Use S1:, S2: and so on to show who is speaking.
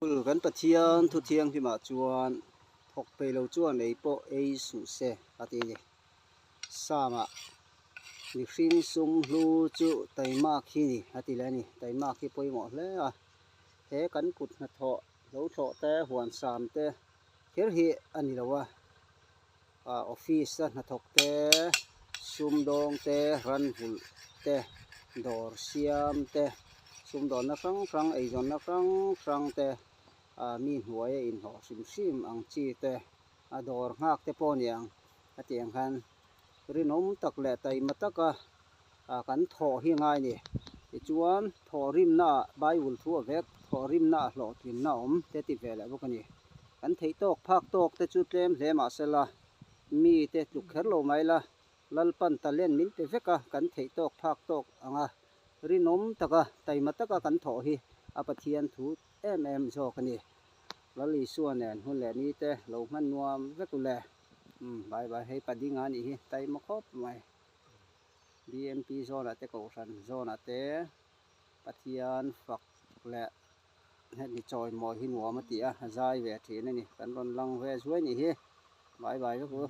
S1: Kul kan Pathian thu thianghlimah chuan thawk peih lo chuan ei pawh ei suh se a ti a ni. Psalm-ah mihring sum hlu chu taimak hi ni a ti leh a ni. Taimak hi pawimawh hle a, he kan kut hnathawh lo thlawh te, huan sam te kher hi a ni lo a. Office a hnathawk te, sumdawng te, ranvulh te, dawr siam te, sumdawnna hrang hrang, eizawnna hrang hrang te, mi hnuai a inhlawh hrim hrim ang chi te, a dawr nghak te pawh a ni ang a tih ang khan rinawm tak leh taima taka kan thawh hi a ngai a ni. Tichuan thawhrimna ah Bible thu a vek, thawhrimna ah hlawhtlinna a awm te ti ve leh bawk a ni. Kan theih tawk phak tawk te chu tlem hle mah sela, mi te tluk kher lo mai la, Lalpan talent min pe vek a, kan theih tawk phak tawk ang a, rinawm taka, taima taka kan thawh hi a Pathian thu em em zawk a ni. Lal Isua nen hun leh ni te lo hman nuam vek u le. Umm bye bye hei padinga a nih hi taima khawp mai. BMP zawnah te kohhran zawnah te Pathian fak leh hemi chawimawi hi nuam a ti a, a zai ve thin a ni. Kan rawn lang ve zuai nih hi. Bye bye vek u.